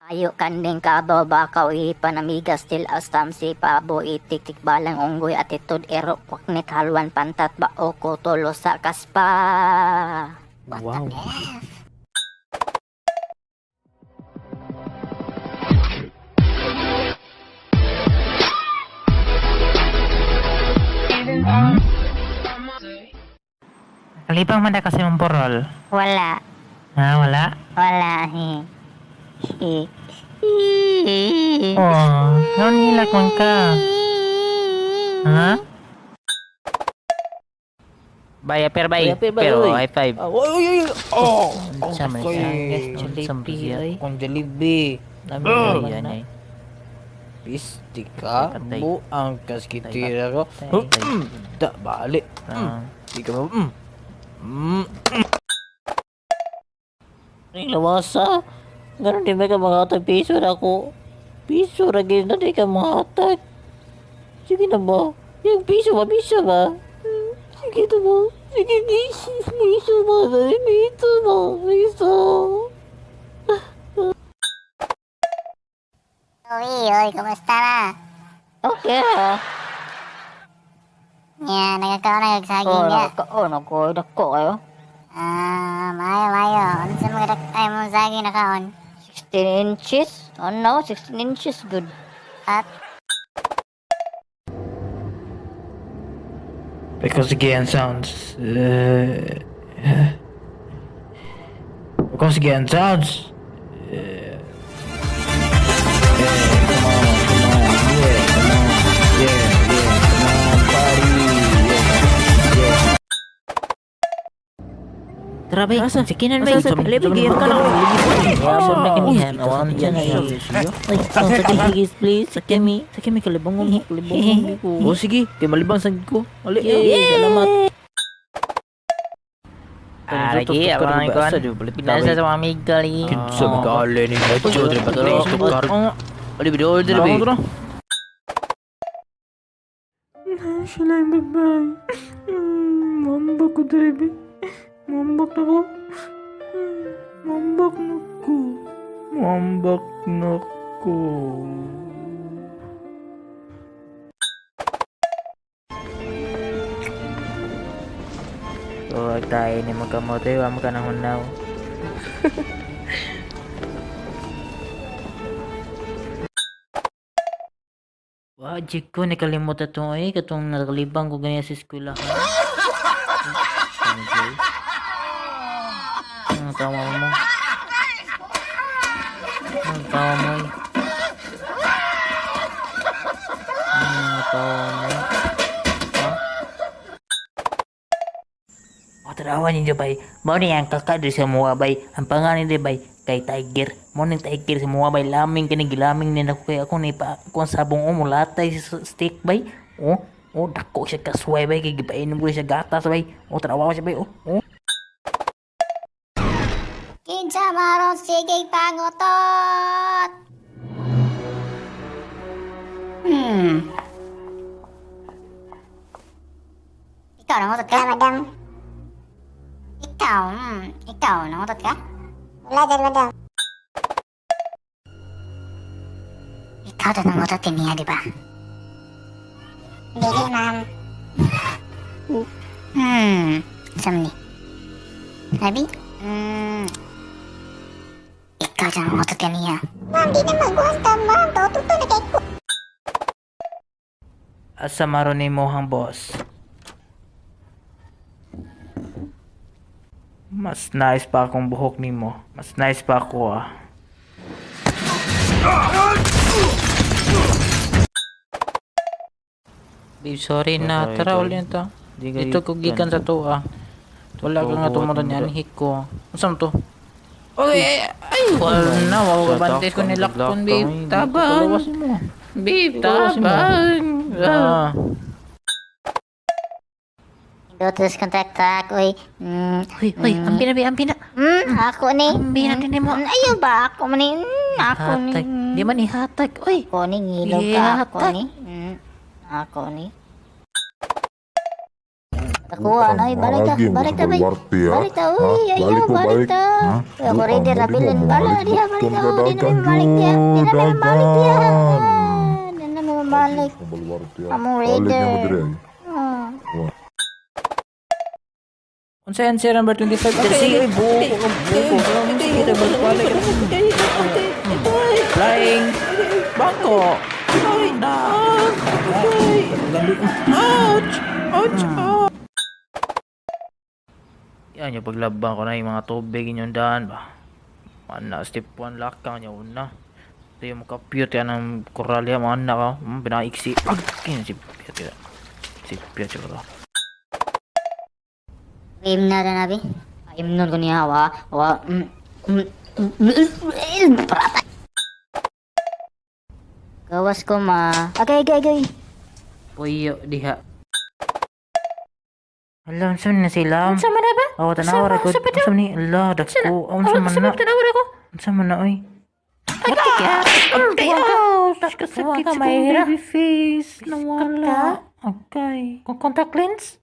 Ayo kanding kabaw bakaw ipanamigas til astam si pabo itik tikbalang unggoy atitud ero kwaknit halwan pantat bao kuto sa kaspa. Wow. Kalibang man na kasi mong porol. Wala. Ha, wala? Wala. He. He. Oh, noon hilak man ka. Ha? Bay, aper bay. Bay, aper, bay, Pero, oy. high five. Ah, oy, oy, oy. Oh, oh, Unsa man siya? Unsa man siya? Kung Jollibee. Oh, yan ay. Pisti ka, Patay. buang kaskitira ko. Patay. Da, balik. Ah. Di ka ma... Mm. Ang lawasa. Ganun di ba ka mga piso na ako. Piso ra gid na di ka mga. Sige na ba? Yung piso ba? Piso ba? Sige na ba? Sige, piso, piso ba? Piso ba? Piso. Uy, uy, kumusta na? Okay ha. Nya, nagakaon na Oh, nagsaging ga. nagkaon ako. Dako kayo. Ah, mayo, mayo. Ano sa mga ay mong saging nakaon? 16 inches? Ano? 16 inches. Good. At, Because again sounds... Because again sounds... Yeah, come on, come on, yeah, come on, yeah, yeah, come on, party, yeah, yeah. Tara bay, sige na bay. Libigyan ka na. Ay, sakyan please, please. Sakyan mi. Sakyan mi kalibangon, kalibangon ko. Oh, sige, kay malibang sad ko. Ali, Yay, salamat. Ah, lagi, abang ikuan. Pinasa sa mga migali. Kinsa may kaali ni Medyo, dre pa dre, stukar. Ali, bido, dre, bi. Sila yung babae. Mambak ko dre, bi. Mambak na ko. Mambak na ko. Mambak na ko. So, tayo ni magkamote, wa mo ka nang hunaw. Wa, jik ko, nakalimot ato eh. Katong nakalibang ko ganyan sa eskwela. Ang tawa mo. Ang tawa mo eh. Ang tawa mo. Ha? O tarawan ninyo bay. Mao ni ang kaka diri sa muwa bay. Ang pangalan ni bay kay Tiger. Mao ni Tiger sa muwa bay laming kini gilaming ni nako kay ako ni pa kuan sabong o mulatay sa stick bay. Oh, oh dako siya kasway bay kay gipainom ko siya gatas bay. Oh tarawa siya bay. Oh, oh. Kinsa maron sige pangutot! Ikaw, nangutot ka? Madam. Ikaw, ikaw, nangutot ka? Wala dyan, madam. Ikaw to nangutot kay Mia, di ba? Dili, ma'am. Saan ni? Sabi? Ikaw to nangutot kay Mia. Ma'am, di na magwasta, ma'am. Tututo na kay ko. Asa maron ni mo hang boss? Mas nice pa akong buhok nimo. Mas nice pa ako ah. Babe, sorry na. Tara, uli na ta. Dito ko gikan sa tuwa. Wala ka nga tumuran niya. Anhik ko. Unsa man to? Oy, ay, ay, wala na. Wala ka bantes ko nilakton, babe. Tabang. Babe, tabang. Ah. Gotos kontak tak, uy. Uy, uy, ampi na bay, ampi na. Ako ni. Ampi na din mo. Ayaw ba? Ako ni. Ako ni. Hatag. Di man ihatag. Uy. Ako ni, ngilog ka. Ako Ihatag. ni. Ako ni. Takuha na, oy, balik ta, Maagi mo balik sa ta, bay. baluarte, ha? Balik ta, Ha? uy, ayaw, Balik mo, balik balik. ta. Ha? Uy, ako Buang ready, mo, di mo rabilin. Bala, mabalik. diha, balik Bukton ta, ka, oh, di na dagan mi mabalik diha. Di na mi mabalik diha. dagan. Ah, di na mi mabalik. Ang baluarte, ha? Among Balik raider. niya mo dire, ay. Ah. Unsa yan sir number 25? Okay, Sige, buko ka, buko ka. Sige, balik, balik. Flying bangko. Ay, na. Ouch! Ouch! Ouch! Yan yung paglabang ko na yung mga tubig inyong daan ba. Mana, step 1 lakang niya una. Ito yung makapute yan ang koralya mga anak ko. Pinaiksi. Ag! Kaya si Piyat ya. Si Piyat siya. Game na na nabi. Im nun ko niya wa wa. Prata. Gawas ko ma. Okay. Puyo diha. Ala, unsa man na sila? Unsa man na ba? Oh, tanawa ra ko. Unsa man ni? Ala, dako. Unsa man na? Tanawa ko. Unsa man na oy? Ay, Kasakit sa kong baby face. Nawala. Okay. Kung contact lens?